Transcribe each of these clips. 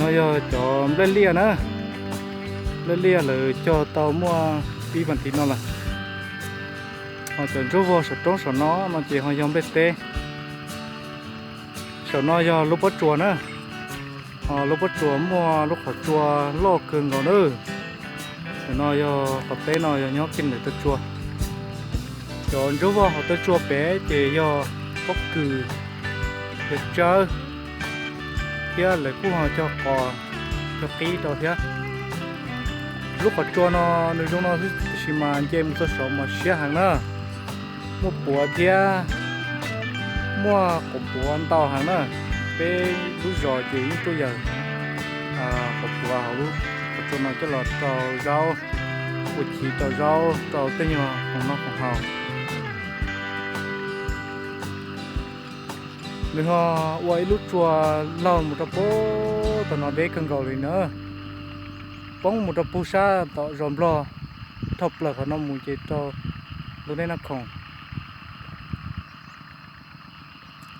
No yog cov nplej liaj na, nplej liaj lawv cog tau muaj ib vas thiv no lawm. Ho cov ntsuab vog saum roob saum no no ces ho yog nplej teb. Saum no yog lub pob tsuas na, ho lub pob tsuas muaj lub qhov tsua loj kawg nkaus na. Saum no yog qhov teb no yog nyob kiag ntawm toj tsua. Cov ntsuab vog hauv toj tsua pem ces yog pob kws, yog tsawb, thiab lawv kuj ho cog qos, cog qib rau thiab. Lub qhov tsua no nws zoo no xwb tiam sis mas nce mus txog saud mas siab heev na, muaj puav thiab muaj quav puav ntau heev na. Peb lub zos ces yeej tuaj yawm quav puav hauv lub qhov tsua no coj los rau zaub, ua chiv rau zaub rau tej nyuag khoom noj khoom haus. Nws ho ua ib lub tsua laug mus rau puag tom no deb kawg nkaus li na, poob mus rau puag sab tom zos Nplog, dhau plaws qhov no mus ces rau tus dej Naj Khoom.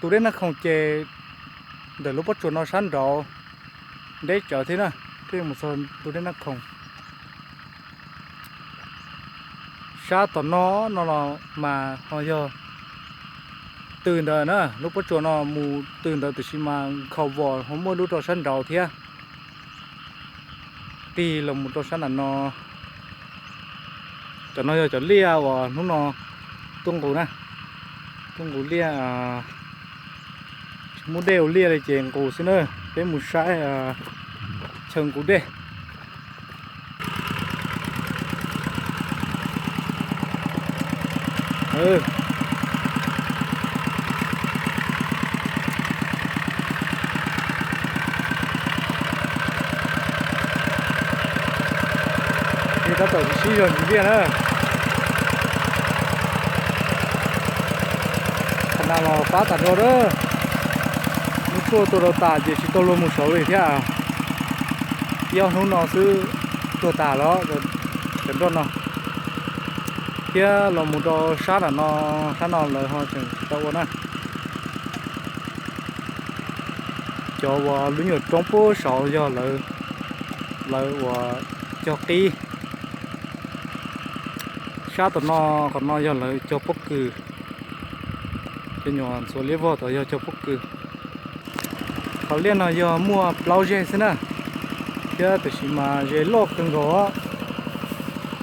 Tus dej Naj Khoom ces ntawm lub pob tsuas no sab nraud deb tsawv thiab na, thiaj mus txog tus dej Naj Khoom. Sab tom no no los mas ho yog tws ntawd na, lub pob tsuas no mus tws ntawd tiam sis mas nkhaus vos ho muaj lub rau sab nraud thiab. Tig los mus rau sab nram no. Cov no yog cov liaj uas hnub no tuaj nqus na, tuaj nqus liaj. Tsis muaj dej ua liaj li ces nqus xwb na. Peb mus saib chaw nqus dej. Tab tom sib zog ntsis liaj na. Qhov no los fab tas nrho na. Lub tshuaj tuag rau tas ces tsis tau luag mus saud li thiab. Ib ob hnub no xwb tuag tas lawm cov nroj no. Thiab los mus rau sab nram no, sab no lawv ho tseem tsis tau ua na. Cov uas lub nyuam roob puag saud yog lawv uas cog qib. Sab tom no, qhov no yog lawv cog pob kws. Cov nyuam ntxhuav liab vog tom yog cog pob kws. Qhov liaj no yog muaj plaub zeg xwb na, thiab tiam sis mas ze loj kawg nkaus.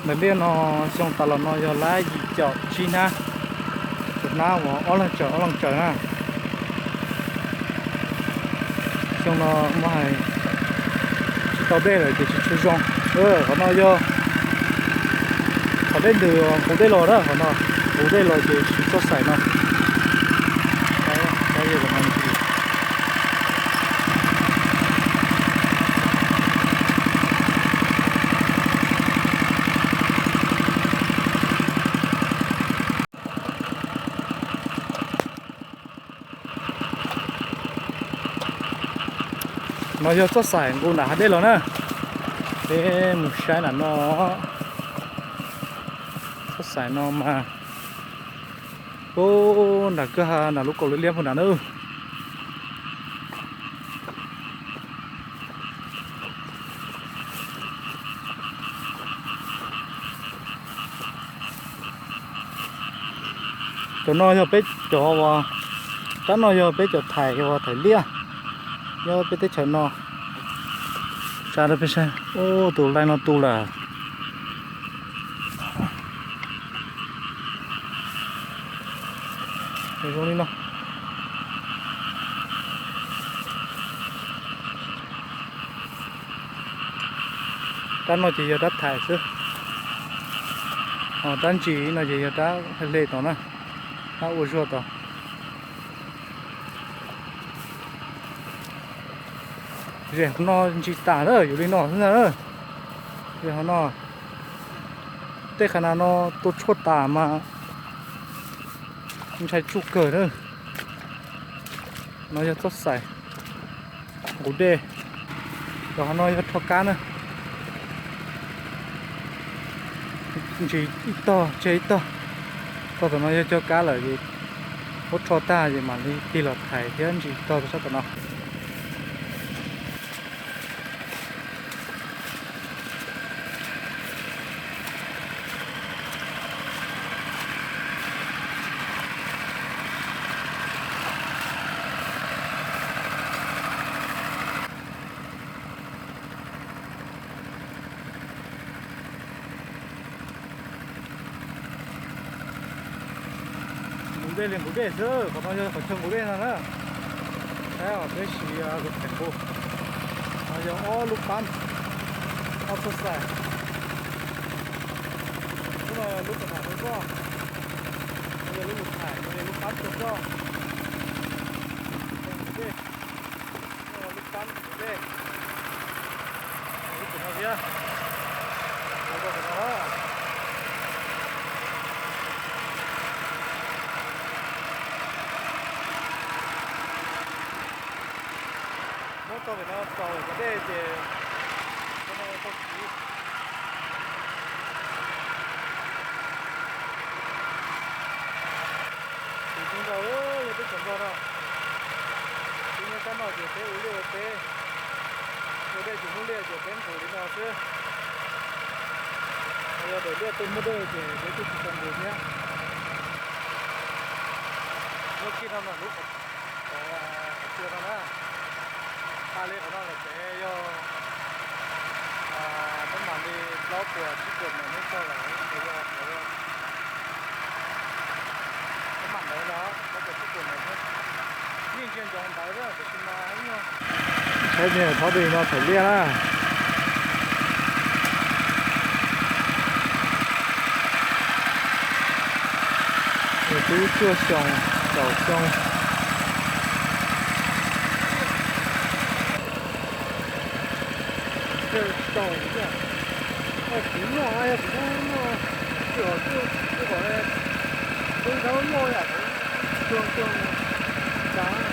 Ntawm liaj no xyoo tas los no yog lab yim caum tsib hnab, tus hnab uas ob leeg tsawm ob leeg tsawm na. Xyoo no muab hais tsis tau dej lawm ces tsis tshua zoo. Qhov no yog qhov dej ntws nqus dej los na, qhov no nqus dej los ces siv txoj xaim no. No yog txoj xaim nqus nram hav dej los na. Peb mus saib nram no. Txoj xaim no mas, ub, nram kwj ha nram lub kaus liab liab puag nram na. Cov no yog peb cov uas, rab no yog peb cov thaiv uas thaiv liaj nyob peb teb chaws no. Tsa rau peb saib, ub, tus laij no tu lawm. Zoo li no. Rab no ces yog rab thaiv xwb, ho rab ntsis no ces yog rab hle hle tod na, rab ua zuag tod. Ze hauv no ntsis tas na, yuav li no xwb na. Ze hauv no, tej qhov na no tua tshuaj tas mas ntshai tsuj kawg na. No yog txoj xaim nqus dej, cov qhov no yog rho kab na. Ntsis ib tog tseg ib tog, tog tom no yog cog kab lawm es muab rho tag ces mam li tig los thaiv thiab ntsis tog rau sab tom no. Dej li nqus dej xwb, qhov no yog qhov chaw nqus dej no na. Saib os, peb siv lus phem nqus. No yog ob lub pab, ob txoj xais. Lub no lub pab nqus dej, no yog lub lus phem, no yog lub pab nqus dej. Nqus dej, no lub pab nqus dej. Lub no thiab. Muab tso pem no txaus cov dej ces tau siv. Ces tsis nkaus, yog teb chaws Nplog no, ces nyob sab no ces peb ua liaj ua teb, ua dej tsis muaj liaj ces peb nqus li no xwb. Yog daim liaj tej muaj dej ces peb twb tsis tau nqus thiab. Muab kiag no lub qhov tsua no na. Hais li qhov no lawm ces yog teeb meem li plaub puas tsib puas mev neb txog lawm ces yog teeb meem ntawd no, plaub puas tsib puas mev xwb. Yeej ntsia ntsoov ntawd tiam sis mas saib niag thov pem no thaum liaj na. Twb cuaj xyoo, kaum xyoo. Tsis tau, kuv noj yog kuv noj, kuv kom, kuv kom, kuv noj yam cuag cuag tas.